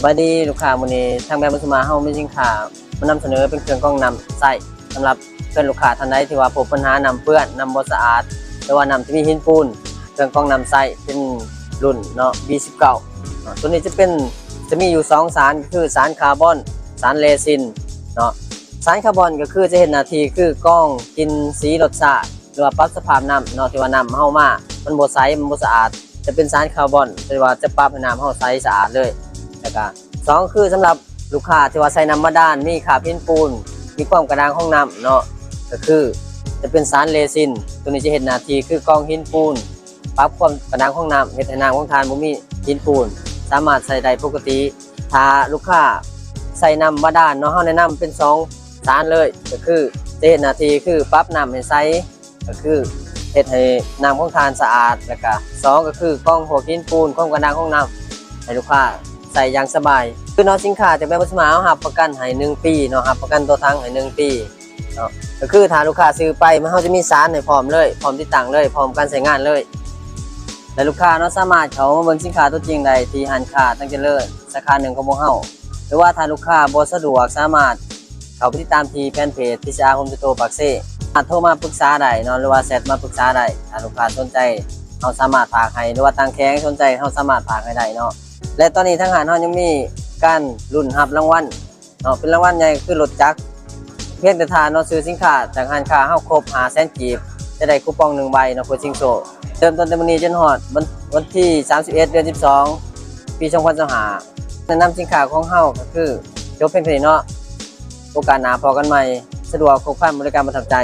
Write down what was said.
ສະບາຍດີລູກຄ້າ, ມື້ນີ້ທາງແບຣນບຸນສົມມາເຮົາມີສິນຄ້າມານຳສະເໜີ ເປັນເຄື່ອງກອງນ້ຳໃຊ້ສຳລັບເພື່ອນລູກຄ້າທ່ານໃດທີ່ວ່າພົບບັນຫານ້ຳເປື້ອນ, ນ້ຳບໍ່ສະອາດ ຫຼືວ່ານ້ຳທີ່ມີຫີນປູນ. ເຄື່ອງກອງນ້ຳໃຊ້ເປັນລຸ້ນເນາະ ບີສິບເກົ້າເນາະ. ໂຕນີ້ຈະເປັນ ຈະມີຢູ່ສອງສານ ກໍຄືສານຄາບອນ, ສານເຣຊິນເນາະ. ສານຄາບອນກໍຄືຈະເຮັດໜ້າທີ່ຄືກອງກິ່ນ, ສີ, ລົດຊາດ ຫຼືວ່າປັບສະພາບນ້ຳເນາະ ທີ່ວ່ານ້ຳເຮົາມາມັນບໍ່ໃສ, ມັນບໍ່ສະອາດ, ຈະເປັນສານຄາບອນ ທີ່ວ່າຈະປັບໃຫ້ນ້ຳເຮົາໃສສະອາດເລີຍ. ແລ້ວກໍສອງ ຄືສຳລັບລູກຄ້າທີ່ວ່າໃຊ້ນ້ຳບາດານ ມີຄາບຫີນປູນ, ມີຄວາມກະດ້າງຂອງນ້ຳເນາະ ກໍຄືຈະເປັນສານເຣຊິນ. ໂຕນີ້ຈະເຮັດໜ້າທີ່ຄືກອງຫີນປູນ, ປັບຄວາມກະດ້າງຂອງນ້ຳ, ເຮັດໃຫ້ນ້ຳຂອງທ່ານບໍ່ມີຫີນປູນ, ສາມາດໃຊ້ໄດ້ປົກກະຕິ. ຖ້າລູກຄ້າໃຊ້ນ້ຳບາດານເນາະ, ເຮົາແນະນຳເປັນສອງສານເລີຍ, ກໍຄືຈະເຮັດໜ້າທີ່ຄືປັບນ້ຳໃຫ້ໃສ, ກໍຄືເຮັດໃຫ້ນ້ຳຂອງທ່ານສະອາດ, ແລ້ວກະສອງ ກໍຄືກອງພວກຫີນປູນ, ຄວາມກະດ້າງຂອງນ້ຳ ໃຫ້ລູກຄ້າໃຊ້ຢ່າງສະບາຍ. ຄືເນາະ ສິນຄ້າຈາກແບຣນບຸນສົມມາ ເຮົາຮັບປະກັນໃຫ້ໜຶ່ງປີເນາະ, ຮັບປະກັນຕົວຖັງໃຫ້ໜຶ່ງປີເນາະ. ກໍຄືຖ້າລູກຄ້າຊື້ໄປ ມັນ ເຮົາຈະມີສານໃຫ້ພ້ອມເລີຍ, ພ້ອມຕິດຕັ້ງເລີຍ, ພ້ອມການໃຊ້ງານເລີຍ. ແລະ ລູກຄ້າເນາະ ສາມາດເຂົ້າມາເບິ່ງສິນຄ້າຕົວຈິງໄດ້ທີ່ຮ້ານຄ້າຕັງຈະເລີນ ສາຂາໜຶ່ງຂອງພວກເຮົາ ຫຼືວ່າຖ້າລູກຄ້າບໍ່ສະດວກ ສາມາດເຂົ້າໄປຕິດຕາມທີ່ແຟນເພຈ ພີຊີອາ ໂຮມສະໂຕ ປາກເຊ, ສາມາດໂທມາປຶກສາໄດ້ເນາະ ຫຼືວ່າແຊັດມາປຶກສາໄດ້. ຖ້າລູກຄ້າສົນໃຈ ເຮົາສາມາດຝາກໃຫ້, ຫຼືວ່າຕັ້ງແຂງສົນໃຈ ເຮົາສາມາດຝາກໃຫ້ໄດ້ເນາະ. ແລະ ຕອນນີ້ທາງຮ້ານເຮົາຍັງມີການລຸ້ນຮັບລາງວັນເນາະ, ເປັນລາງວັນໃຫຍ່ ຄືລົດຈັກ. ພຽງແຕ່ທ່ານເນາະ ຊື້ສິນຄ້າຈາກຮ້ານຄ້າເຮົາຄົບຫ້າແສນກີບ ຈະໄດ້ຄູປອງໜຶ່ງໃບເນາະ ເພື່ອຊິງໂຊ. ເລີ່ມຕົ້ນແຕ່ມື້ນີ້ຈົນຮອດວັນ ວັນທີສາມສິບເອັດ ເດືອນສິບສອງ ປີສອງພັນຊາວຫ້າ. ແນະນຳສິນຄ້າຂອງເຮົາກໍຄືຈົບພຽງເທົ່ານີ້ເນາະ. ໂອກາດໜ້າພໍ້ກັນໃໝ່. ສະດວກ, ຄົບຄັນ, ບໍລິການປະທັບໃຈ.